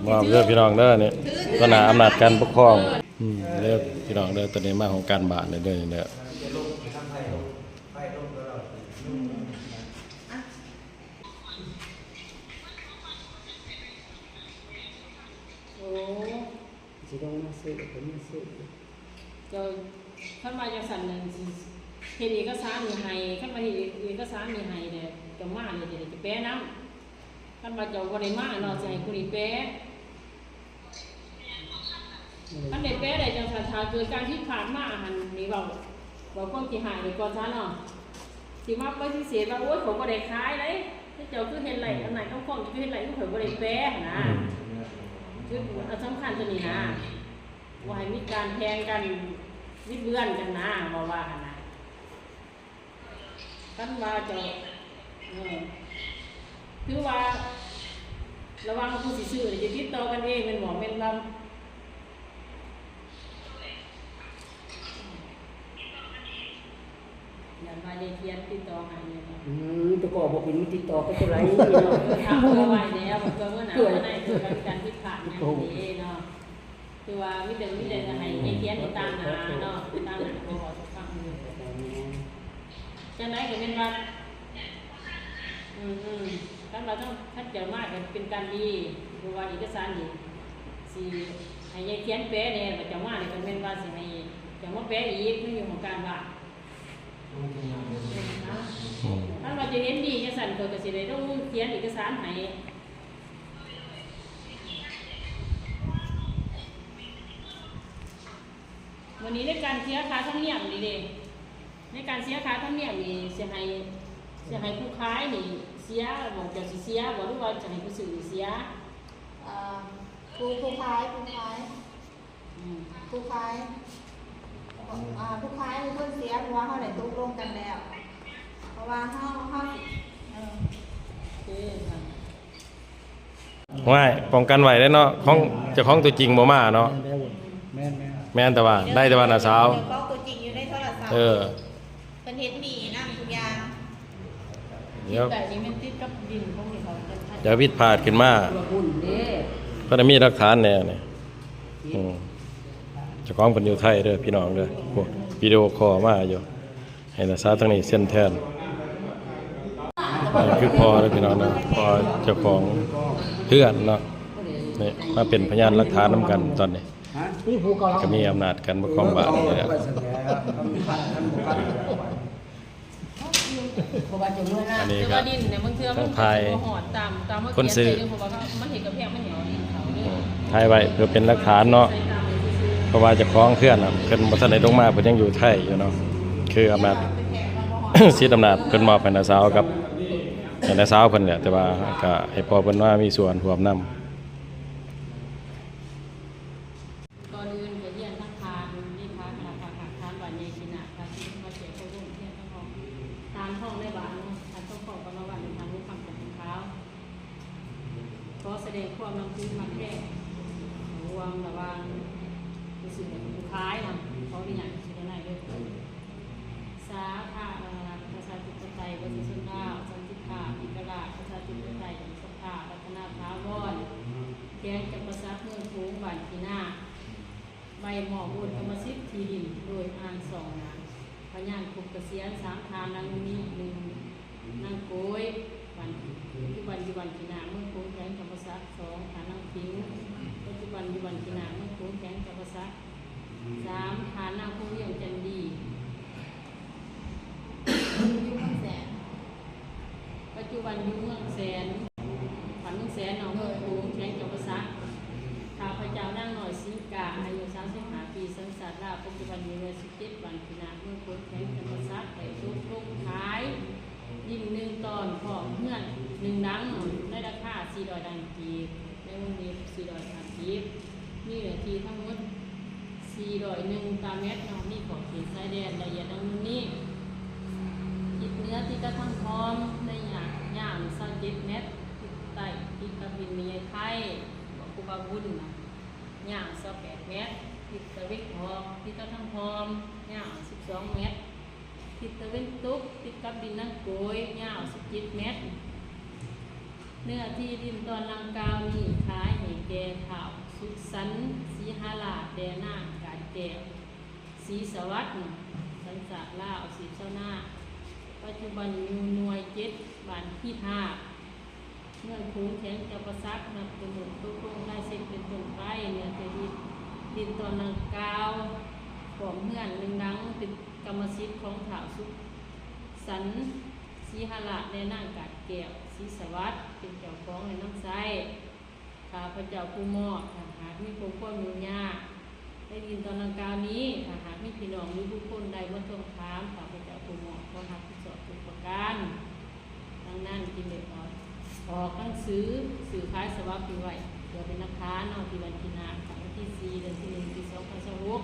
ເດີພີ່ນ້ອງເດີ ນີ້ ຕໍ່ໜ້າອຳນາດການປົກຄອງ ອືມ ເດີພີ່ນ້ອງເດີ ຕອນນີ້ມາຫ້ອງການບ້ານເດີ ນີ້ເດີ. ໂອ້ ຊິລົງມາຊື້ ເພິ່ນມາຊື້ ເຈົ້າ ຄັນວ່າຈັ່ງຊັ້ນນັ້ນ ຊິເຮັດເອກະສານນີ້ໃຫ້ ຄັນວ່າເຮັດເອກະສານນີ້ໃຫ້ແລ້ວ ເຈົ້າມາແລ້ວ ຈະໄດ້ໄປແປນຳ. ຄັນວ່າເຈົ້າບໍ່ໄດ້ມາເນາະ ຊິໃຫ້ຜູ້ນີ້ແປ. ຄັນໄດ້ແປໄດ້ຈັ່ງຊັ້ນ ຖ້າເກີດການຜິດພາດມາຫັ້ນ ນີ້ເວົ້າ ເວົ້າຄວາມຂີ້ຮ້າຍໄວ້ກ່ອນຊະເນາະ ຊິມາປະຕິເສດວ່າ ໂອ້ຍ ຂ້ອຍບໍ່ໄດ້ຂາຍເດ້ ເຈົ້າຄືເຮັດໄລ່ ອຳນາດການປົກຄອງຄືເຮັດໄລ່ ຂ້ອຍບໍ່ໄດ້ແປຫັ້ນນະ. ອືມ ຈຸດສຳຄັນຕົວນີ້ນະ ບໍ່ໃຫ້ມີການແທງກັນ ບິດເບືອນກັນນະ ເວົ້າວ່າຫັ້ນນະ. ຄັນວ່າເຈົ້າ ເອີ ຖືວ່າລະຫວ່າງຜູ້ຊິຊື້ນີ້ ຈະຕິດຕໍ່ກັນເອງແມ່ນບໍ່? ແມ່ນບໍ່? ຢ້ານວ່າຍາຍຂຽນຕິດຕໍ່ໃຫ້ແມ່ນບໍ່? ອືມ ແຕ່ກໍບໍ່ເປັນ ມັນຕິດຕໍ່ກັນຈັ່ງໃດເນາະ. ເອີ ຖາມເພື່ອໄວ້ແລ້ວ ເພື່ອມື້ໜ້າ ເພື່ອໃນເກີດການຜິດພາດຫຍັງເດ້ເນາະ. ຄືວ່າມີແຕ່ ມີແຕ່ຈະໃຫ້ຍາຍຂຽນໄປຕາມໜ້າເນາະ ຕາມໜ້າກໍເວົ້າສູ່ຟັງຢູ່. ຈັ່ງໃດກໍແມ່ນວ່າ ອືມໆ ຄັນວ່າ ຄັນເຈົ້າມາກໍເປັນການດີ ເພາະວ່າເອກະສານນີ້ຊິໃຫ້ຍາຍຂຽນແປແດ່ ວ່າເຈົ້າມານີ້ກໍແມ່ນວ່າຊິໃຫ້ເຈົ້າມາແປອີກ ມັນຢູ່ຫ້ອງການບ້ານ. ອືມ ຄັນວ່າເຈົ້າເຫັນດີຈັ່ງຊັ້ນ ຂ້ອຍກໍຊິໄດ້ລົງມືຂຽນເອກະສານໃຫ້. ມື້ນີ້ໃນການເສຍຄ່າທຳນຽມນີ້ເດ້ ໃນການເສຍຄ່າທຳນຽມນີ້ ຊິໃຫ້ ຊິໃຫ້ຜູ້ຂາຍນີ້ເສຍບໍ່? ເຈົ້າຊິເສຍບໍ່ ຫຼືວ່າຈະໃຫ້ຜູ້ຊື້ນີ້ເສຍ? ເອີ ຜູ້ ຜູ້ຂາຍ ຜູ້ຂາຍ ອືມ ຜູ້ຂາຍ ອາ ຜູ້ຂາຍເປັນຄົນເສຍ ເພາະວ່າເຮົາໄດ້ຕົກລົງກັນແລ້ວ ເພາະວ່າເຮົາ ເຮົາ ເອີ ໂອເຄ. ຫ້ວຍ ປ້ອງກັນໄວ້ເດ້ເນາະ ຂອງເຈົ້າຂອງຕົວຈິງບໍ່ມາເນາະ. ແມ່ນແລ້ວ ແມ່ນ ແມ່ນ ແມ່ນ ແຕ່ວ່າໄດ້ແຕ່ວ່ານ້າສາວ ເຈົ້າຂອງຕົວຈິງຢູ່ໃນໂທລະສັບ ເອີ ເພິ່ນເຮັດໜີ້ນຳທຸກຢ່າງ. ດຽວ ແຕ່ນີ້ແມ່ນຕິດກັບດິນຂອງເຂົາ ດຽວຜິດພາດຂຶ້ນມາ ເພິ່ນມີຫຼັກຖານແດ່ນີ້. ອືມ ເຈົ້າຂອງເພິ່ນຢູ່ໄທເດີພີ່ນ້ອງເດີ ໂອ້ ວິດີໂອຄໍມາຢູ່. ໃຫ້ນ້າສາວທາງນີ້ເຊັນແທນ. ອັນນີ້ຄືພໍ່ເດີພີ່ນ້ອງເດີ ພໍ່ເຈົ້າຂອງເຮືອນເນາະ ນີ້ມາເປັນພະຍານຫຼັກຖານນຳກັນຕອນນີ້ ກໍມີອຳນາດການປົກຄອງບ້ານນີ້ແຫຼະ. ອັນນີ້ກໍ ແຕ່ວ່າດິນນີ້ບາງເທື່ອມັນກໍບໍ່ຮອດຕາມ ຕາມ ຄົນຊື້ ເພາະວ່າມັນເຮັດກຳແພງ ມັນເຫື່ອດິນເຂົາເດີ ອືມ ຖ່າຍໄວ້ເພື່ອເປັນຫຼັກຖານເນາະ ເພາະວ່າເຈົ້າຂອງເຮືອນນະ ເພິ່ນບໍ່ທັນໄດ້ລົງມາ ເພິ່ນຍັງຢູ່ໄທຢູ່ເນາະ ຄືອຳນາດ ສິດອຳນາດເພິ່ນມອບໃຫ້ນ້າສາວກັບ ໃຫ້ນ້າສາວເພິ່ນແຫຼະ ແຕ່ວ່າກໍໃຫ້ພໍ່ເພິ່ນມາມີສ່ວນຮ່ວມນຳ. ກ່ອນອື່ນກໍຮຽນທັກທ່ານເລຂາຄະນະພັກຮາກຖານບ້ານໃຫຍ່ຂີ້ໜ້າ ທ່ານທີ່ມາແຈກເຂົ້າຮ່ວມຮຽນທັງຫ້ອງ ທ່ານຮອງນາຍບ້ານເນາະ ທ່ານສົມປອງ ກຳມະວັນ ແລະ ທ່ານບຸນຄຳ ຈັນທະຂາວ. ຂໍສະແດງຄວາມນັບຖືຮັກແພງຮ່ວມລະຫວ່າງຜູ້ຊື້ ແລະ ຜູ້ຂາຍນຳ ຂໍອະນຸຍາດເຊີນນາຍເດີ. ສາທາລະນະລັດ ປະຊາທິປະໄຕ ປະຊາຊົນລາວ ສັນຕິພາບ ເອກະລາດ ປະຊາທິປະໄຕ ສະພາ ວັດທະນາຖາວອນ ແຂວງຈຳປາສັກ ເມືອງໂຂງ ບ້ານຂີ້ໜ້າ ໃບມອບໂອນກຳມະສິດທີ່ດິນໂດຍອ້າງສອງນາງ ພະຍານຄົບກະສຽນ ສາມ ທ່ານ ນາງນຸນນີ ໜຶ່ງ ນາງໂກຍ ບ້ານ ປັດຈຸບັນຢູ່ບ້ານຂີ້ໜ້າ ເມືອງໂຂງ ແຂວງຈຳປາສັກ ສອງ ທ່ານນາງຜິງ ປັດຈຸບັນຢູ່ບ້ານຂີ້ໜ້າ ເມືອງໂຂງ ແຂວງຈຳປາສັກ ສາມ ທ່ານນາງພົງວຽງ ຈັນດີ ຢູ່ເມືອງແສນ ປັດຈຸບັນຢູ່ເມືອງແສນ ບ້ານເມືອງແສນເນາະ ເມືອງໂຂງ ແຂວງຈຳປາສັກ. ຂ້າພະເຈົ້ານາງນ້ອຍ ສີກາ ອາຍຸສາມສິບຫ້າປີ ສັນຊາດລາວ ປັດຈຸບັນມີອາຍຸ ເຈັດ ບ້ານຂີ້ໜ້າ ເມືອງໂຂງ ແຂວງຈຳປາສັກ ໄດ້ຕົກລົງຂາຍດິນໜຶ່ງຕອນ ພ້ອມເຮືອນໜຶ່ງຫຼັງ ໃນລາຄາສີ່ຮ້ອຍລ້ານກີບ ໃນວົງເລັບສີ່ຮ້ອຍລ້ານກີບ ມີເນື້ອທີ່ທັງໝົດສີ່ຮ້ອຍໜຶ່ງຕາແມັດເນາະ ມີຂອບເຂດຊາຍແດນລະອຽດດັ່ງນີ້: ທິດເໜືອຕິດກັບທາງພ້ອມ ໃນຍາວຊາວເຈັດແມັດ, ທິດໃຕ້ຕິດກັບດິນແມ່ຍາຍໄທ ບໍ່ຄູບາບຸນນະ ຍາວຊາວແປດແມັດ, ທິດຕາເວັນອອກຕິດກັບທາງພ້ອມ ຍາວສິບສອງແມັດ, ທິດຕາເວັນຕົກຕິດກັບດິນນາງໂກຍ ຍາວສິບເຈັດແມັດ. ເນື້ອທີ່ດິນຕອນດັ່ງກ່າວນີ້ຂາຍໃຫ້ແກ່ ສັນ ສີຫາລາດ ແດ່ນາງກາດແກ້ວ ສີສະຫວັດ ສັນຊາດລາວ ອາຊີບຊາວນາ ປັດຈຸບັນຢູ່ໜ່ວຍເຈັດ ບ້ານຮີພາກ ເມືອງໂຂງ ແຂວງຈຳປາສັກ. ນັບແຕ່ມື້ຕົກລົງລາຍເຊັນເປັນຕົ້ນໄປ ເນື້ອທີ່ດິນຕອນດັ່ງກ່າວ ພ້ອມເຮືອນໜຶ່ງຫຼັງ ເປັນກຳມະສິດຂອງທ້າວສຸຂສັນ ສີຫາລາດ ແລະ ນາງກາດແກ້ວ ສີສະຫວັດ ເປັນເຈົ້າຂອງ ແລະ ນຳໃຊ້. ຂ້າພະເຈົ້າຜູ້ມອບ, ຖ້າຫາກມີຂໍ້ຄວາມຫຍຸ້ງຍາກໃນດິນຕອນດັ່ງກ່າວນີ້, ຖ້າຫາກມີພີ່ນ້ອງ ຫຼື ບຸກຄົນໃດມາທວງຖາມ, ຂ້າພະເຈົ້າຜູ້ມອບ ຂໍຮັບຜິດຊອບທຸກປະການ. ດັ່ງນັ້ນຈຶ່ງໄດ້ອອກ ອອກໜັງສືຊື້ຂາຍສະບັບນີ້ໄວ້ ເພື່ອເປັນຫຼັກຖານເນາະ, ທີ່ວັນທີໜ້າ ວັນທີສີ່ ເດືອນທີໜຶ່ງ ປີສອງພັນຊາວຫົກ.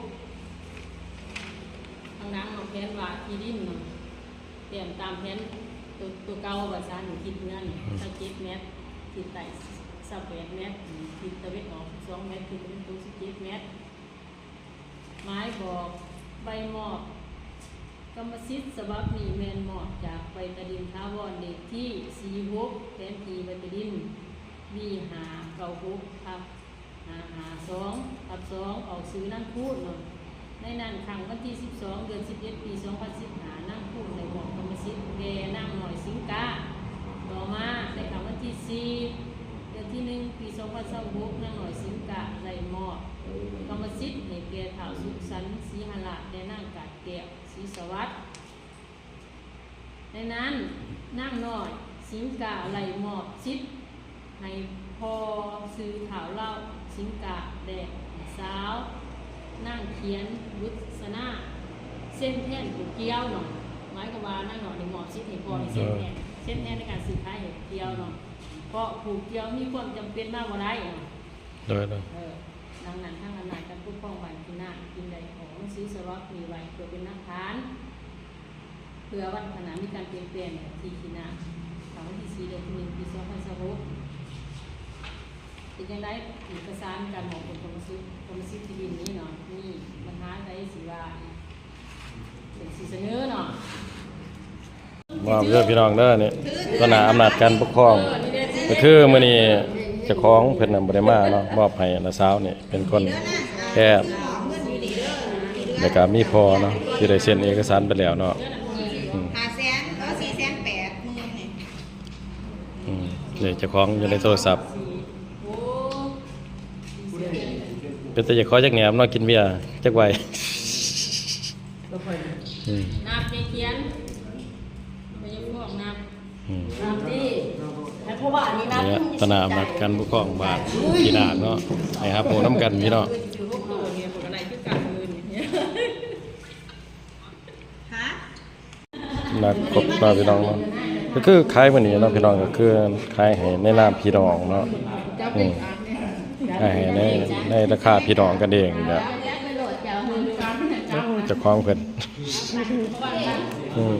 ທາງຫຼັງເນາະ ຂຽນວ່າທີ່ດິນເນາະ ແຕ້ມຕາມແຜນໂຕ ໂຕເກົ່າວ່າຊັ້ນ, ທິດເໜືອນີ້ ອືມ ຊາວເຈັດແມັດ, ທິດໃຕ້ ຊາວແປດແມັດ, ທິດຕາເວັນອອກ ສິບສອງແມັດ, ທິດຕາເວັນຕົກ ສິບເຈັດແມັດ. ໝາຍບອກໃບມອບກຳມະສິດສະບັບນີ້ ແມ່ນມອບຈາກໃບຕາດິນຖາວອນ ເລກທີ ສີ່ຫົກ ແຜນທີ່ໃບຕາດິນ ວີ ຫ້າເກົ້າຫົກ ທັບ ຫ້າຫ້າສອງ ທັບສອງ ອອກຊື່ນາງຄູນເນາະ. ໃນນັ້ນ ຄັ້ງວັນທີສິບສອງ ເດືອນສິບເອັດ ປີສອງພັນສິບຫ້າ ນາງຄູນໄດ້ມອບກຳມະສິດແກ່ນາງນ້ອຍສິງກາ. ຕໍ່ມາ ໃນຄ່ຳວັນທີສີ່ ເດືອນທີໜຶ່ງ ປີສອງພັນຊາວຫົກ ນາງນ້ອຍສິງກາໄດ້ມອບກຳມະສິດໃຫ້ແກ່ທ້າວສຸຂສັນ ສີຫາລາດ ແລະ ນາງກາດແກ້ວ ສີສະຫວັດ. ໃນນັ້ນ ນາງນ້ອຍສິງກາໄດ້ມອບສິດໃຫ້ພໍ່ຊື່ທ້າວລາວສິງກາ ແລະ ສາວນາງຂຽນບຸດສະນາ ເຊັນແທນຜູ້ກ່ຽວເນາະ. ໝາຍຄວາມວ່ານາງນ້ອຍໄດ້ມອບສິດໃຫ້ພໍ່ນີ້ເຊັນແທນ ເຊັນແທນໃນການຊື້ຂາຍໃຫ້ຜູ້ກ່ຽວເນາະ ເພາະຜູ້ກ່ຽວມີຄວາມຈຳເປັນມາບໍ່ໄດ້ເນາະ. ໂດຍ ໂດຍ ເອີ ດັ່ງນັ້ນ ທາງອຳນາດການປົກຄອງບ້ານຂີ້ໜ້າຈຶ່ງໄດ້ອອກໜັງສືສະບັບນີ້ໄວ້ ເພື່ອເປັນຫຼັກຖານ ເພື່ອວັນຂ້າງໜ້າມີການປ່ຽນແປງທີ່ຂີ້ໜ້າ. ຖ້າວັນທີສີ່ ເດືອນທີໜຶ່ງ ປີສອງພັນຊາວຫົກ ເປັນຈັ່ງໃດ ເອກະສານການມອບຜົນກຳມະສິດ ກຳມະສິດທີ່ດິນນີ້ເນາະ ມີບັນຫາໃດຊິວ່າ ເປັນຊິສະເໜີເນາະ. ມອບເດີພີ່ນ້ອງເດີ ນີ້ ຕໍ່ໜ້າອຳນາດການປົກຄອງ ກໍຄືມື້ນີ້ເຈົ້າຂອງເພິ່ນນະບໍ່ໄດ້ມາເນາະ ມອບໃຫ້ນ້າສາວນີ້ເປັນຄົນແທນ ແລ້ວກໍມີພໍ່ເນາະ ທີ່ໄດ້ເຊັນເອກະສານໄປແລ້ວເນາະ. ອືມ ຫ້າແສນ ເອີ ສີ່ແສນແປດໝື່ນນີ້ ອືມ ນີ້ເຈົ້າຂອງຢູ່ໃນໂທລະສັບ. ເປັນຕາຢາກຂໍຈັກແໜບເນາະ ກິນເບຍຈັກໄວ. ອືມ ນັບໃຫ້ຂຽນ ບໍ່ຢາກບອກນັບ ອືມ ນັບຕິ ໃຫ້ພໍ່ບ້ານນີ້ນັບ ນີ້ແຫຼະ ຕາໜ້າອຳນາດການປົກຄອງບ້ານຂີ້ໜ້າເນາະ ໃຫ້ຮັບຮູ້ນຳກັນພີ່ນ້ອງ. ຮະ ນັດຄົບເນາະພີ່ນ້ອງເນາະ ກໍຄືຂາຍມື້ນີ້ເນາະພີ່ນ້ອງ ກໍຄືຂາຍໃຫ້ໃນນາມພີ່ນ້ອງເນາະ. ອືມ ຂາຍໃຫ້ໃນ ໃນລາຄາພີ່ນ້ອງກັນເອງນີ້ແຫຼະ. ໂອ້ ເຈົ້າຂອງເພິ່ນ ອືມ